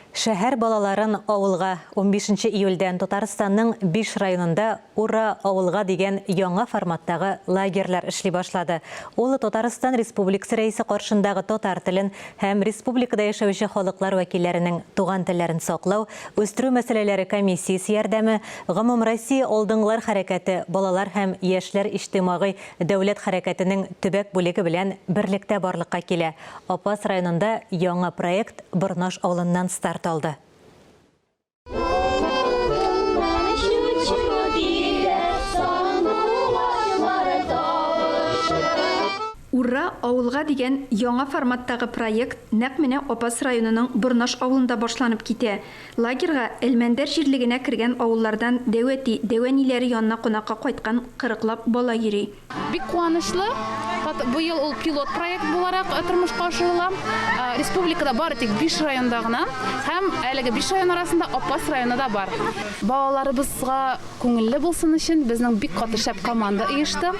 Шәһәр балаларын авылга 15 июльдән Татарстанның биш районында Ура, авылга дигән яңа форматтагы лагерьлар эшли башлады. Ул Татарстан Республикасы Рәисе каршындагы татар телен һәм республикада яшәүче халыклар вәкилләренең туган телләрен саклау, үстерү мәсьәләләре комиссиясе ярдәме, Гомумроссия алдынгылар хәрәкәте балалар һәм яшьләр иҗтимагый дәүләт хәрәкәтенең төбәк бүлеге белән берлектә барлыкка килә. Апас районында яңа проект Борнаш авылыннан старт алды. Ура, авылга дигән яңа форматтагы проект нәкъ менә Апас районының Борнаш авылында башланып китә. Лагерьга Әлмәндәр җирлегенә кергән авыллардан дәү әти, дәү әниләре янына кунакка кайткан кырыклап бала йөри. Бик куанычлы, быел ул пилот проект буларак тормышка ашырыла. Республикада бары тик 5 районда гына һәм әлеге 5 район арасында Апас районы да бар. Балаларыбызга күңелле булсын өчен безнең бик каты шәп команда оешты.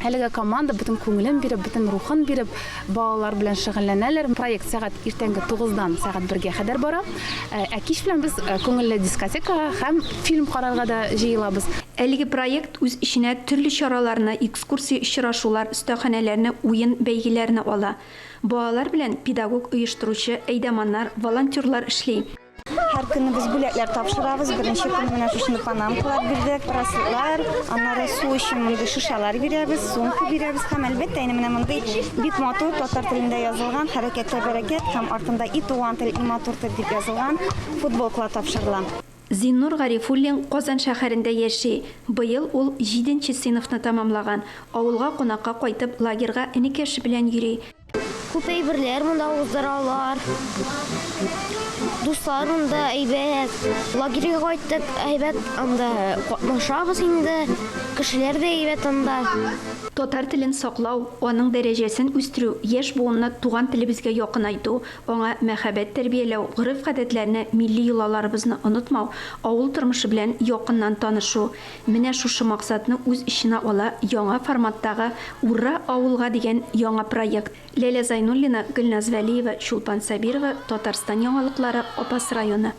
Әлеге команда бөтен күңелен биреп, бөтен рухын биреп балалар белән шөгыльләнәләр. Проект сәгать иртәнге 9-дан сәгать 1-гә кадәр бара. Ә кич белән без күңелле дискотекага һәм фильм карарга да җыелабыз. Әлеге проект үз эченә төрле чараларны, экскурсия, очрашулар, остаханәләрне, уен, бәйгеләрне ала. Балалар белән педагог-оештыручы, әйдаманнар, волонтерлар эшли. Һәр көнне без бүләкләр тапшырабыз. Беренче көнне менә шушындый панамкалар бирдек, браслетлар, аннары су өчен мондый шишәләр бирәбез, сумка бирәбез һәм, әлбәттә, инде менә мондый бик матур татар телендә язылган Хәрәкәттә бәрәкәт һәм артында И туган тел, и матур тел дип язылган футболкалар тапшырыла. Зиннур Гарифуллин Казан шәһәрендә яши. Быел ул җиденче сыйныфны тәмамлаган. Авылга кунакка кайтып, лагерьга энекәше белән йөри. Күп әйберләр монда уздыралар. Дуслар монда әйбәт. Лагерьга кайттык, әйбәт анда катнашабыз инде. Кешеләр дә әйбәт анда. Татар телен саклау, аның дәрәҗәсен үстерү, яшь буынны туган телебезгә якынайту, Аңа мәхәббәт тәрбияләү, гореф-гадәтләрне, милли йолаларыбызны онытмау, авыл тормышы белән якыннан танышу, менә шушы максатны үз эченә ала яңа форматтагы Ура, авылга! дигән яңа проект. Ләлә Зайнуллина, Гөлназ Вәлиева, Чулпан Сабирова, Татарстан яңалыклары, Апас районы.